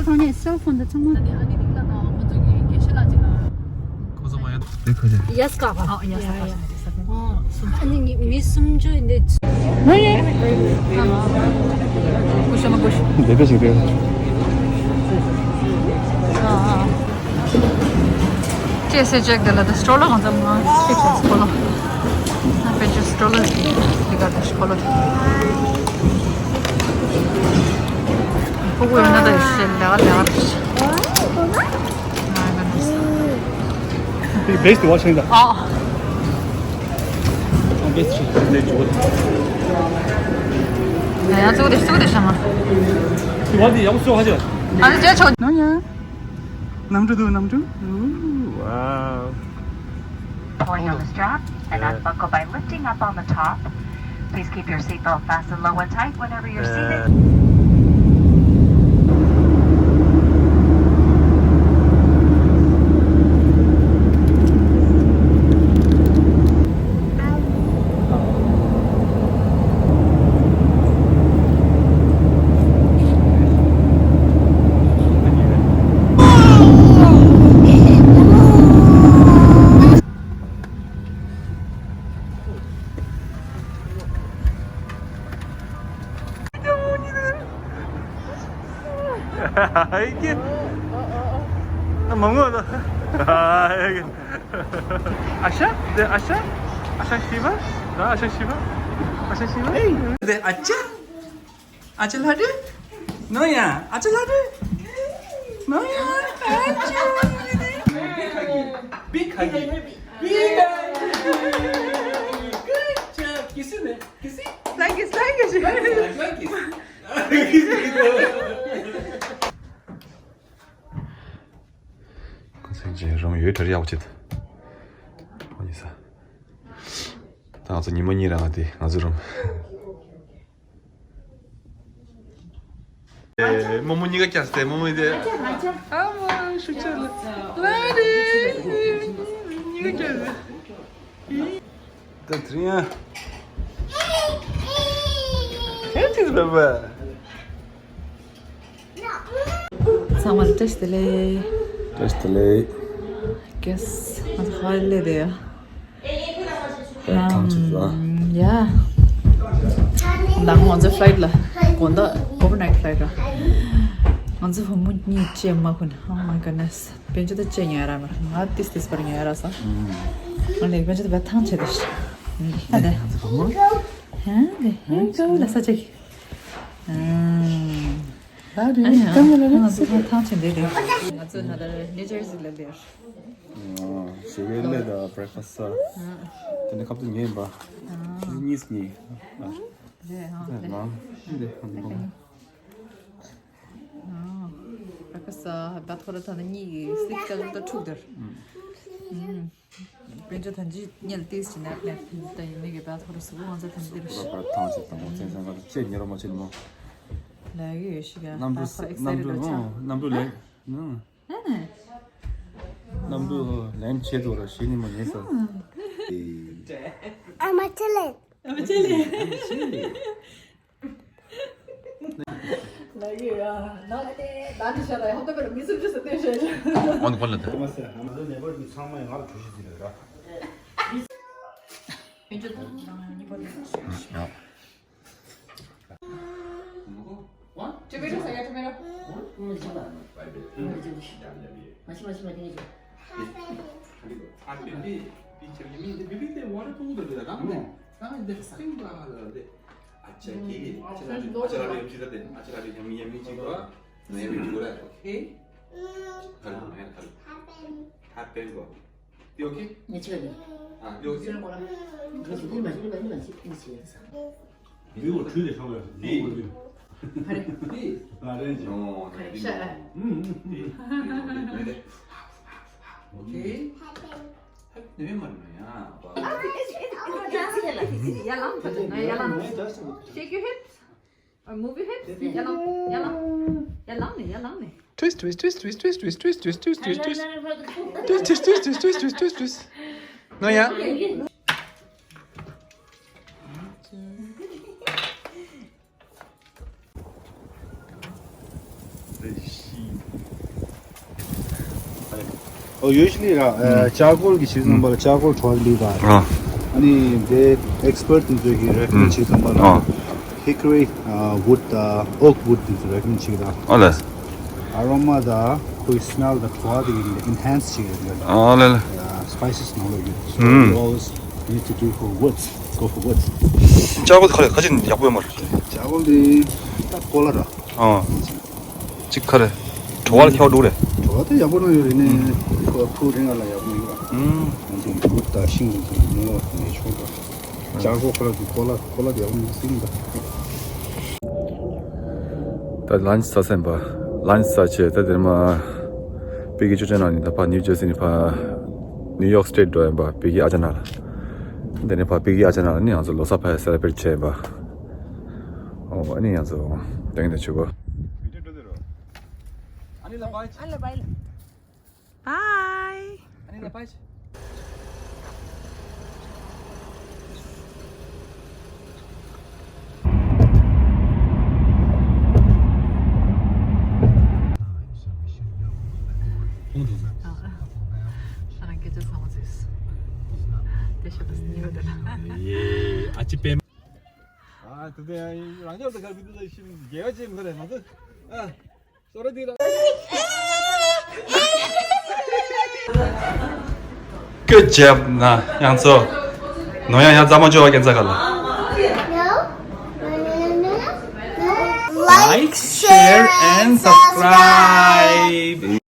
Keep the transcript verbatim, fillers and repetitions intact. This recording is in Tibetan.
ཁོང་ནས་སེལ་ཕོན་དང་ཚང་མ། ཁོ་ཚོ་མ་ཡོད་དེ་ཁ་ཆེ། ཡས་ཀ་བ། ཨ་ཡས་ཀ་བ། ཨ་ནི་མི་སུམ་ཅུ་འདི། ཀུ་ཤ་མ་ཀུ་ཤ། འདི་འདྲ་ཞིག་རེད། ཅེས་སེ་ཅེག་དེ་ལ་དེ་སྤྲོ་ལོ་གང་འཚམ་ང་ཤེས་ཆོག་སྤྲོ་ལོ། ང་དཔེ་ཆ་སྤྲོ་ལོ་ཞིག་འདི་ག་དེ་སྤྲོ་ལོ། ཕྲུ་གུ་ཡོད་ན་ད་ཤེས་ལེ་ག་ལེ་ག་རེད། Best watching the. ཨ། Best ནས་ཇོ། ཡང་ཚུགས་དེ་ཚུགས་དེ་ཤ་མ། དེ་བ་དེ་ཡག་པོ་ཤོག་ཧ་ཅང་། ཨ་ནི་ཇེ་ཆོ། ནོ་ཡ། གནམ་གྲུ་འདུག་གནམ་གྲུ། Ooh, wow. Pulling on the strap and unbuckle by lifting up on the top. Please keep your seatbelt fastened low and tight whenever you're seated. ཨ་ཤ། འདི་ཨ་ཤ། ཨ་ཤ་ཤི་བ། ཨ་ཤ་ཤི་བ། ཨ་ཤ་ཤི་བ། འདི་ཨ་ཅག་ཨ་ཅག་ལྷ་འདྲེ། ནོ་ཡ། ཨ་ཅག་ལྷ་འདྲེ། ནོ་ཡ། ཨ་ཅག Big huggy. Big huggy. Big huggy. Good job. Kiss him, man. Kiss him. Like it, like it. Like it, like it. ཁོ་ཚོས་ཀྱི་རང་ཡོད་གྲ་ཡག་པོ་བྱེད། ཨོ་ཡིན་ས། ད་ང་ཚོ་ཉི་མ་གཉིས་རང་དེ་ང་ཚོ་རང་། ཨེ། རྨོ་མོ་གཉིས་ཀ་བཀྱགས་ཏེ་རྨོ་མོ་དེ། ཨ་མ་ཤུགས་ཆེ་ལ། ལ་རེ། གཉིས་ཀ་བཀྱགས་ཏེ། ད་དྲིན་ཡ། ཁྱེད་ཅིག་རེད་པ། ཚང་མ་ལ་བཀྲ་ཤིས་བདེ་ལེགས། བཀྲ་ཤིས་བདེ་ལེགས། གེས་ང་ཚོ་ཧ་ལས་དེ་ཡ། ཐང་ཆད་ལ། ཡ། ད་ང་ཚོ་ཕ་ལའི་ཊི་ལ། དགོང་དག་ཨོ་བར་ནའི་ཊི་ཕ་ལའི་ཊི་ར། ང་ཚོ་བུ་མོ་གཉིས་ཅེས་མ་ཁུན། Oh my goodness. དཔལ་འབྱོར་ད་ཅེས་ཉལ་ར་མ་ར། ང་ཏིས་ཏིས་པར་ཉལ་ར་ས། ང་ལས་དཔལ་འབྱོར་ད་བས་ཐང་ཆད་དེ་ཤི། ད་དེ། ཧ་དེ་ཧེ་ཀོ་ལ་ས་ཅེ། ཨ་རེ་ཨ་ཡ་ཀམ་ལ་ང་ཚོ་ད་ཐང་ཆད་དེ་རེད། ང་ཚོ་ད་ལྟ་ནིའུ་ཇར་སི་ལ་ལེར། ཞོགས་ཀའི་སླད་དང་བྷི་རེག་ཕ་སི་ཊི་ས། དེ་ནས་ཁ་ཐུག་ཉལ་ཡིན་པ། ཨ། གཉིས་གཉིས། རེད་ཨ། ནང་འདི་ཁ་ཐུག་ཨ། བྷི་རེག་ཕ་སི་ཊི་ས་བྷ་ཐོ་ར་ཐ་ན་གཉིས་ཀྱི་སི་ལིབ་སི་ཀ་ལ་ད་འཁྲུག་དེར། དཔལ་འབྱོར་ཐམས་ཅད་གཉེར་ཏིས་ཅི་ནས་ནས་ད་ཡིན་མིག་གི་བྷ་ཐོ་ར་སུ་ང་ཚོ་ཐམས་ཅད་རེད། ཐང་ཆད་དང་མོ་ཚན་ཚན་ཁ་ཐུག་ཅེས་ཉེ་རོ་མ་ཆེན་མོ། ལ་གི་ཡོད་ཤི་ག་གནམ་གྲུ་བྷ་ཐོ་ར་ཨེག་སའི་ཊེཌ་རེད་ཆ། གནམ་གྲུ་ལེན། ཨ་ནི། གནམ་གྲུ་ལེན་བྱེད་དུ་ར་ཤི་ནི་མོ་ཉེ་ས། I'm a chilli. I'm a chilli. I'm a chilli. ལ་གི་ཡ། ན་ལ་དེ་ད་འདི་ཤ་ལ་ཡ་ཧོ་ཏོ་པེ་ར་མི་སུ་ཅི་སུ་དེ་ཤ་ཤ། ཨོ་ནི་ཁོ་ལ་དེ། ང་ཚོ་ནེ་བར་གྱི་ཚང་མ་ཡང་ང་ལ་གྲོས་གཞི་ཟིན་རེད་ར། ཡ། Tomato sauce, yeah, tomato. Okay. ང་ཆོས་ནི། ཨ། ཡོ། ཟེར་གོ་ར། ང་ཚོ་ནི་མ་ཤི་ནི་མ་ནི་མ་ཤི་ནི་ཤི་ཡ་ས། མི་འོ་ཁྲུས་ལས་ཤོར་བས་མི་འོ་ཁྲུས། ཧ་རེ། ཧ་རེ་ཇི། ཧ་རེ་ཤ་ར། ཨུམ་ཨུམ་ཨུམ། ཨོ་ཁེ། ཧ་ནི་མ་ནི་ཡ། ཡ་ལམ་ཡ་ལམ། Shake your hips. Or move your hips. ཡ་ལང་ཡ་ལང་ཡ་ལང་ནི་ཡ་ལང་ནི། Twist, twist, twist, twist, twist, twist, twist, twist, twist, twist, twist, twist, twist, twist, twist, twist, twist, twist. No, yeah. Oh, usually ར་ཅར་ཀོལ་གྱི་ཆེད་དུ་བ་ལ་ཅར་ཀོལ་བྲོ་བ་ལི་བ། ཨ་ནི་དེ་ཨེག་སི་པར་ཊི་དེ་ཚོས་ཀྱི་རེ་ཀོ་མེན་ཌི་བྱེད་དུ་བ་ལ་ཧི་ཀ་རི་ཝུཌ་དང་ཨོག་ཝུཌ་དེ་ཚོ་རེ་ཀོ་མེན་ཌི་བྱེད་ཀྱི་ར། ཨ་ལས། ཨ་རོ་མ་དང་ཁོའི་སི་མེལ་དང་བྲོ་བ་དེ་གི་ཨེན་ཧན་སི་བྱེད་ཀྱི་ར། ཨ་ལས་ལས། Spices ནང་ལོགས་ཡོད། So you always need to do for woods, go for woods. ཅར་ཀོལ་དེ་ག་རེ་ག་ཅིག་ཡག་པོ་ཡོད་མ་རེད། ཅར་ཀོལ་དེ་ད་ཀོ་ལ་ར། ཨ། གཅིག་ཁ་རེ། བྲོ་བ་ལ་ཁྱད་པར་འདུག་རེད། བྲོ་བ་དེ་ཡག་པོ་རང་ཡོད་རེད་ནས། ཁོ་ཁོ་རིང་ལ་ཡག་པོ་ཡོད་ར། ཨང་། ང་ཚོ་འབུ་དང་ཤིང་དེ་ཚོ་ཉོ་བ་ནས་ཆོག་པ། ཅར་ཀོལ་ཁོ་ར་གི་ཀོ་ལ་ཀོ་ལ་དེ་ཡག་པོ་མི་སྲིད་ད། ད་ལན་ཆི་ཟ་ཟིན་པ། ལན་ཆི་ཟ་བྱས་ད་དེར་མ། ཕ་གི་ཅོ་ཅན་ནང་ནས་ད་ཕ་ནིའུ་ཇར་སི་ནས་ཕ། ནིའུ་ཡོག་སི་ཊེཊ་འགྲོ་ཡིན་པ་ཕ་གི་ཨ་ཅག་ན་ལ། དེ་ནས་ཕ་ཕ་གི་ཨ་ཅག་ན་ལ་ནི་ང་ཚོ་ལོ་གསར་ཕ་ཡ་སེ་ལེ་བྷི་རེཊ་བྱས་ཡིན་པ། ཨོ་ཨ་ནི་ང་ཚོ་དེང་དེ་ཆུ་བོ། Bye. ཨ་ཅི་པེ། ཨ་དེ་དེ་རང་ཉིད་དུ་གར་བི་དུ་ལ་ཤིན་རྒྱལ་བ་ཅན་མི་རེད་ང་ཚོ། ཨ། སྐྱོ་བྱས་ན་ཡང་ཚོ། ནོ་ཡང་ཡང་རྩ་མ་འཇོག་པ་ཁྱེད་ཚ་ག་ལ། Like, share and subscribe.